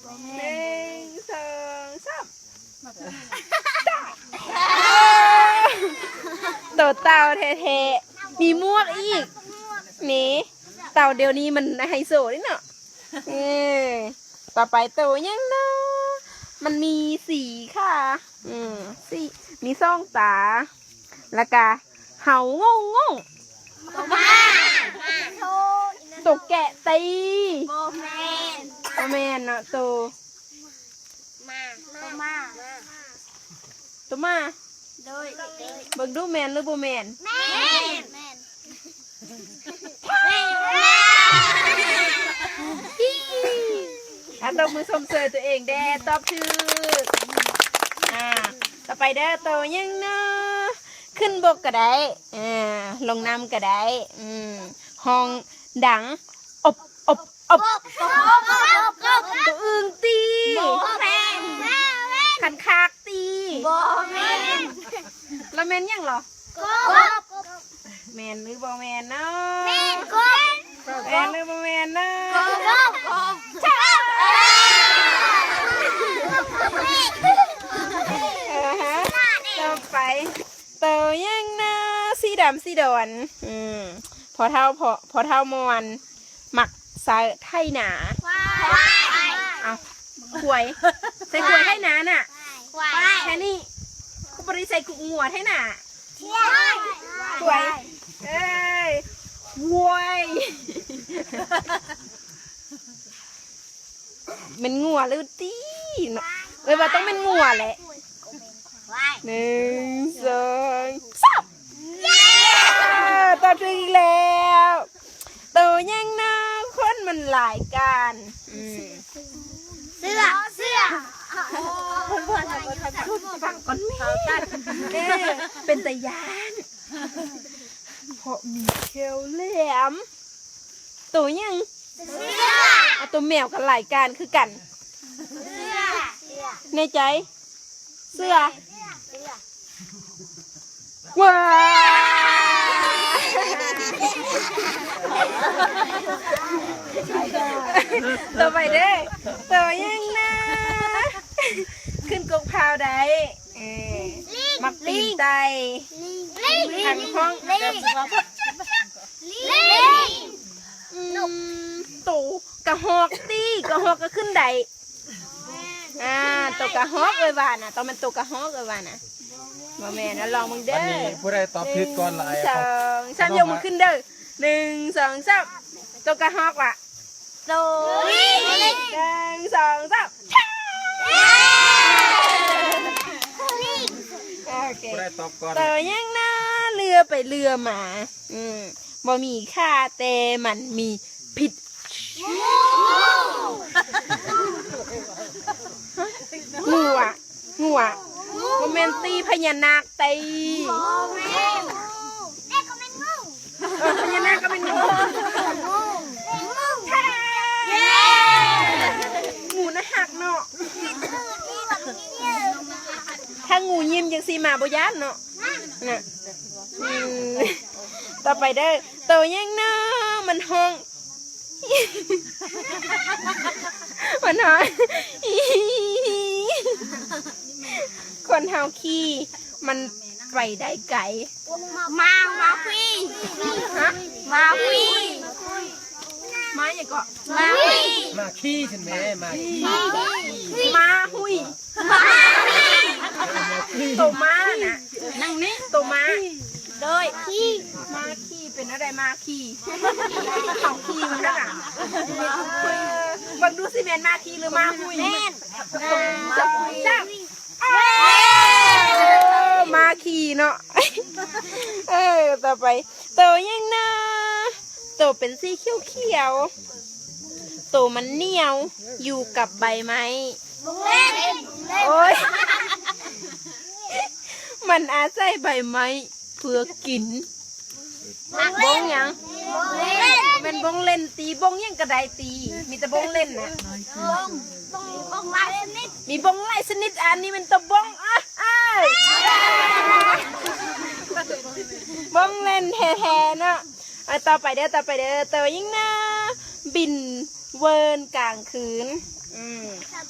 ໜຶ່ງ ສອງ ສາມ ໂຕເຕົ່າແທ້ໆ ມີໝວກອີກ ນີ້ ເຕົ່າດຽວນີ້ມັນໄຮໂຊເດ້ເນາະ. ເອີ ຕໍ່ໄປໂຕຫຍັງເນາະ? ມັນມີສີ່ຂາ ອືມ ສີ່ ມີສອງຕາ ແລ້ວກະເຫົ່າໂງ່ງໆ. ໂຕແກະຕີ ບໍ່ແມ່ນ ບໍ່ແມ່ນເນາະ ໂຕ ໝາ ໂຕໝາ ໂຕໝາ ໂດຍ ເບິ່ງດູແມ່ນຫຼືບໍ່ແມ່ນ? ແມ່ນ ແມ່ນ ອາ ຕົບມືຊົມເຊີຍຕົວເອງແດ່ ຕອບຖືກ. ອາ ຕໍ່ໄປເດີ ໂຕຫຍັງເນາະ? ຂຶ້ນບົກກໍໄດ້ ອາ ລົງນ້ຳກໍໄດ້ ອືມ ຮ້ອງດັງ ອົບ ອົບ ອົບ ອົບ ອົບ ອົບ ອົບ ຕົວອຶ່ງຕີ ບໍ່ແມ່ນ ຄັນຄາກຕີ ບໍ່ແມ່ນ ລະແມ່ນຫຍັງເລາະ? ກົບ ແມ່ນຫຼືບໍ່ແມ່ນເນາະ? ແມ່ນກົບ ແມ່ນຫຼືບໍ່ແມ່ນເນາະ? ກົບ ກົບ ເອີ ຕໍ່ໄປ ໂຕຫຍັງນະ ສີດຳສີດອນ? ອືມ ພໍ່ເຖົ້າ ພໍ່ ພໍ່ເຖົ້າມ່ວນ ມັກໃຊ້ໄຖນາ. ຄວາຍ ເອົ້າ ຄວາຍ ໃຊ້ຄວາຍໄຖນານະ? ຄວາຍ ແຄ່ນີ້ ຄືບໍ່ໄດ້ໃຊ້ງົວໄຖນາ? ຄວາຍ ຄວາຍ ເອີຍ ຄວາຍ. ແມ່ນງົວຫຼືຕີເນາະ? ເອີ ວ່າຕ້ອງແມ່ນງົວແຫຼະ. ໜຶ່ງ ສອງ ສາມ ເຢ້ ຕອບຖືກອີກແລ້ວ. ໂຕຫຍັງເນາະ ຄົນມັນຫຼາຍການ? ອືມ ເສື້ອ ເສື້ອ ຟັງກ່ອນແມ່ ເປັນຕາຢ້ານ ເພາະມີແຂ້ວແຫຼມ. ໂຕຫຍັງ? ເສື້ອ ອາ ໂຕແມວກໍຫຼາຍການຄືກັນ. ເສື້ອ ແນ່ໃຈ? ເສື້ອ ວ້າ ຕໍ່ໄປເດີ ໂຕຫຍັງນະ ຂຶ້ນກົກພ້າວໄດ້? ເອີ ລິງ ມັກປີນໄຕ່ ລິງ ທາງຫ້ອງ ລິງ ລິງ ອືມ ໂຕກະຮອກຕິ ກະຮອກກະຂຶ້ນໄດ້. ອາ ໂຕກະຮອກເອີຍວ່ານະ ຕ້ອງແມ່ນໂຕກະຮອກເອີຍວ່ານະ. ບໍ່ແມ່ນນະ ລອງເບິ່ງເດີ. ອັນນີ້ຜູ້ໃດຕອບຖືກກ່ອນຫຼາຍ ໜຶ່ງ ສອງ ສາມ ຍົກມືຂຶ້ນເດີ. ໜຶ່ງ ສອງ ສາມ ໂຕກະຮອກວະ? ໂຕ ໜຶ່ງ ສອງ ສາມ ໂອເຄ ຜູ້ໃດຕອບກ່ອນ. ໂຕຫຍັງນະ ເລືອໄປເລືອມາ ອືມ ບໍ່ມີຂາ ແຕ່ມັນມີພິດ. ງູ ງູ ບໍ່ແມ່ນຕີ ພະຍານາກຕີ ບໍ່ແມ່ນ ເອີ ພະຍານາກກໍແມ່ນງູ ງູ ເຢ້ ງູໜ້າຮັກເນາະ. ຖ້າງູຍິ້ມຈັ່ງຊີ້ ໝາບໍ່ຢ້ານເນາະ ນະ. ອືມ ຕໍ່ໄປເດີ ໂຕຫຍັງເນາະ ມັນຮ້ອງ ມັນຮ້ອງ ຄົນເຮົາຂີ່ ມັນໄປໄດ້ໄກ. ໝາ ໝາຂີ່ ຮະ ໝາຂີ່ ໝາຫຍັງເກາະ? ໝາຂີ່ ໝາຂີ່ຊັ້ນແໝ ໝາຂີ່ ໝາຮຸຍ ໂຕມ້ານະ ນັ່ງນີ້ ໂຕມ້າ ໂດຍ ຂີ່ ໝາຂີ່ ເປັນແນວໃດ ໝາຂີ່ ເຂົາຂີ່ມັນນະ ເອີ ເບິ່ງດູຊິແມ່ນໝາຂີ່ຫຼືໝາຮຸຍ? ແມ່ນ ໜຶ່ງ ສອງ ສາມ ເອີ ໝາຂີ່ເນາະ. ເອີ ຕໍ່ໄປ ໂຕຫຍັງນະ ໂຕເປັນສີຂຽວໆ ໂຕມັນໜຽວຢູ່ກັບໃບໄມ້. ໂອ້ຍ ມັນອາໄສໃບໄມ້ເພື່ອກິນ. ບົ້ງຫຍັງ? ບໍ່ແມ່ນບົ້ງເຫຼັ້ນຕີ ບົ້ງຫຍັງກໍໄດ້ຕີ ມີແຕ່ບົ້ງເຫຼັ້ນນະ. ບົ້ງ ບົ້ງ ບົ້ງຫຼາຍຊະນິດ ມີບົ້ງຫຼາຍຊະນິດ ອັນນີ້ແມ່ນໂຕບົ້ງ. ເອີ ເອີ ບົ້ງເຫຼັ້ນແທ້ໆເນາະ. ເອົາ ຕໍ່ໄປເດີ ຕໍ່ໄປເດີ ໂຕຫຍັງນະ ບິນເວີນກາງຄືນ. ອືມ